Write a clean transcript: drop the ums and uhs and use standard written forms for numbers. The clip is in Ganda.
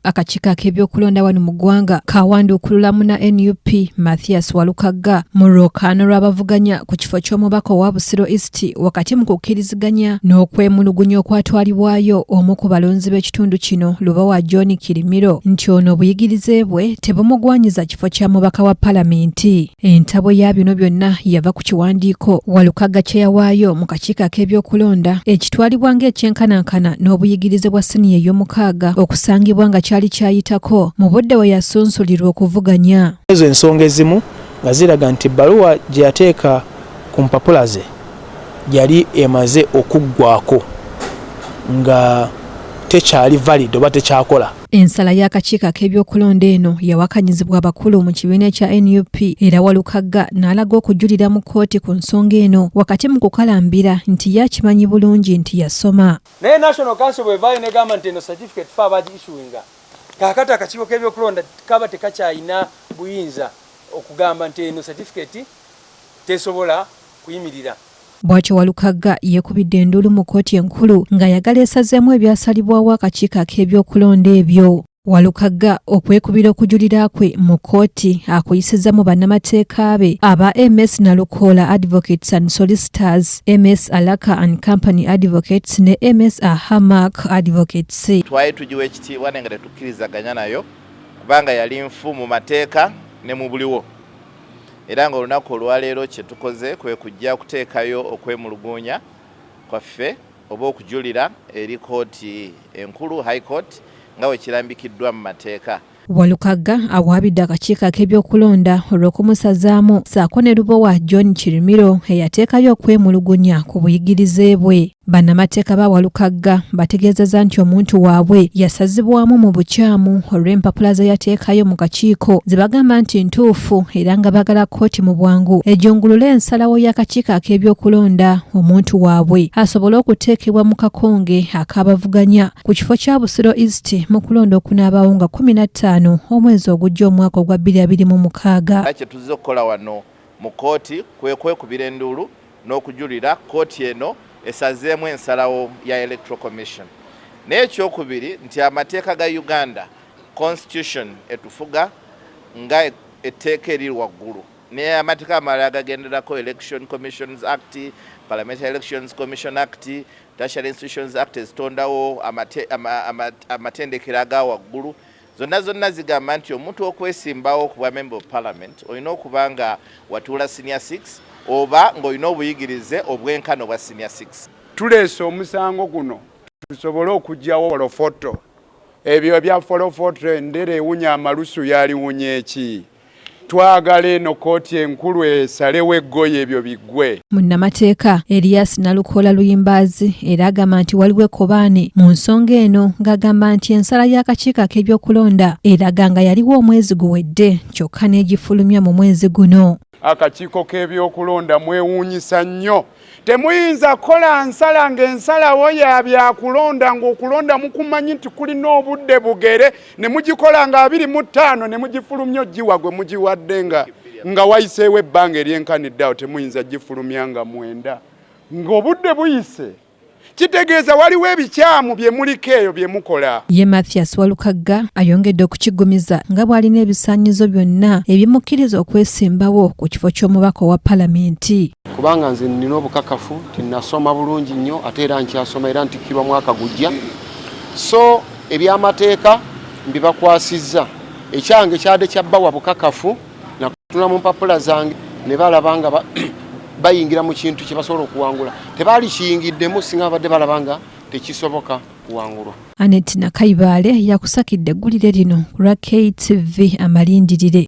Akakiiko ak'ebyokulonda wano mu ggwanga kawanduukulula munna NUP Mathias Walukagga mu lwokaano lw'abavuganya ku kifo ky'omubaka owa Busiro East wakati mu kukkiriziganya n'okwemulugunya okwatwalibwayo omu ku balonzi b'ekitundu kino Lubowa John Kirimiro nti ono obuyigirize bwe tebumugwanyiza kifo kya mubaka wa palamenti. Entabwe ya bino byonna yava ku kiwandiiko Walukagga kye yawaayo mu kakiiko ak'ebyokulonda ekitwalibwa ng'ekyenkanankana n'obuyigirize bwa siniya ey'omukaaga okusangibwa nga kyali kyayitako mu budde we yasunsulirwa okuvuganya. Ezo ensonga ezimu nga ziraga nti ebbaluwa gye yateeka ku mpapula ze yali emaze okuggwako nga tekyali valid oba tekyakola. Ensala y'akakiiko ak'ebyokulonda eno yawakanyizibwa abakulu mu kibiina ekya NUP era Walukagga n'alaga okujulira mu kkooti ku nsonga eno wakati mu kukalambira nti ye akimanyi bulungi nti yasoma. Naye National Council bwevaayo negamba nti eno certificate fe abagi issuinga, kaakati akakiiko k'ebyokulonda kaba tekakyalina buyinza okugamba nti eno certificate tesobola kuyimirira. Bw'atyo Walukagga yeekubidde enduulu mu kkooti enkulu ng'ayagala esazeemu ebyasalibwawo akakiiko ak'ebyokulonda ebyo. Walukagga okwekubira okujulira kwe mu kkooti akuyisizza mu bannamateeka be aba MS Nalukoola Advocates and Solicitors, MS Alaka and Company Advocates ne MS Ahamak Advocates. Twali tugiwa ekitiibwa naye nga tetukkirizaganya nayo kubanga yali nfu mu mateeka ne mu buliwo. Era nga olunaku olwaleero kye tukoze kwe kujja kuteekayo okwemulugunya kwaffe oba okujulira eri kkooti enkulu, High Court, nga bwe kirambikiddwa mu mateeka. Walukagga awaabidde akakiiko ak'ebyokulonda olw'okumusazaamu ssaako ne Lubowa John Kirimiro eyateekayo okwemulugunya ku buyigirize bwe. Bannamateeka ba Walukagga bategeezezza nti omuntu waabwe yasazibwamu mu bukyamu olw'empapula ze yateekayo mu kakiiko ze bagamba nti ntuufu era nga baagala kkooti mu bwangu ejungulule ensalawo y'akakiiko ak'ebyokulonda omuntu waabwe asobole okuteekebwa mu kakonge ak'abavuganya ku kifo kya Busiro East mu kulonda okunaabaawo nga 15 omwezi ogujja omwaka ogwa 2026. Kye tuzze okukola wano mu kkooti kwe kwekubira enduulu n'okujulira kkooti eno esazeemu ensalawo ya Electoral Commission. Naye ekyokubiri nti amateeka ga Uganda, Constitution etufuga nga etteeka eriri waggulu ne amateeka amalala agagenderako Election Commissions Act, Parliamentary Elections Commission Act, Tertiary Institutions Act ezitondawo amatendekero aga waggulu zonna zonna zigamba nti omuntu okwesimbawo ku bwa member of parliament olina okuba nga watuula senior 6 oba ng'olina obuyigirize obwenkano obwa senior 6. Tuleese omusango guno tusobole okuggyawo folofoto. Ebyo ebya folofoto endere ewunya amalusu yaliwunya eki? Twagala eno kkooti enkulu esalewo eggoye ebyo biggwe. Munnamateeka Elias Nalukoola Luyimbaazi era agamba nti waliwo ekkobaane mu nsonga eno ng'agamba nti ensala y'akakiiko ak'ebyokulonda eraga nga yaliwo omwezi guwedde kyokka n'egifulumya mu mwezi guno. Akakiiko k'ebyokulonda mwewuunyisa nnyo. Temuyinza kukola nsala ng'ensalawo ya byakulonda ng'okulonda mukumanyi nti kulina obudde bugere ne mugikola nga 25 ne mugifulumya ogiwa gwe mugiwadde nga wayiseewo ebbanga eryenkanidde awo temuyinza gifulumya nga 9 ng'obudde buyise. Kitegeeza waliwo ebikyamu bye muliko eyo bye mukola. Ye Mathias Walukagga ayongedde okukiggumiza nga bw'alina ebisaanyizo byonna ebimukkiriza okwesimbawo ku kifo ky'omubaka owa palamenti. Kubanga nze nnina obukakafu nti nasoma bulungi nnyo ate era nkyasoma era ntikkirwa mwaka gujja, so ebyamateeka mbibakwasizza. Ekyange kyadde kya bbawa bukakafu nakutunula mu mpapula zange ne balaba nga bayingira mu kintu kye basobola okuwangula. Tebaali kiyingiddemu singa babadde balaba nga tekisoboka kuwangulwa. Annet Nakayibaale yakusakidde eggulire lino ku lwa KTV Amalindirire.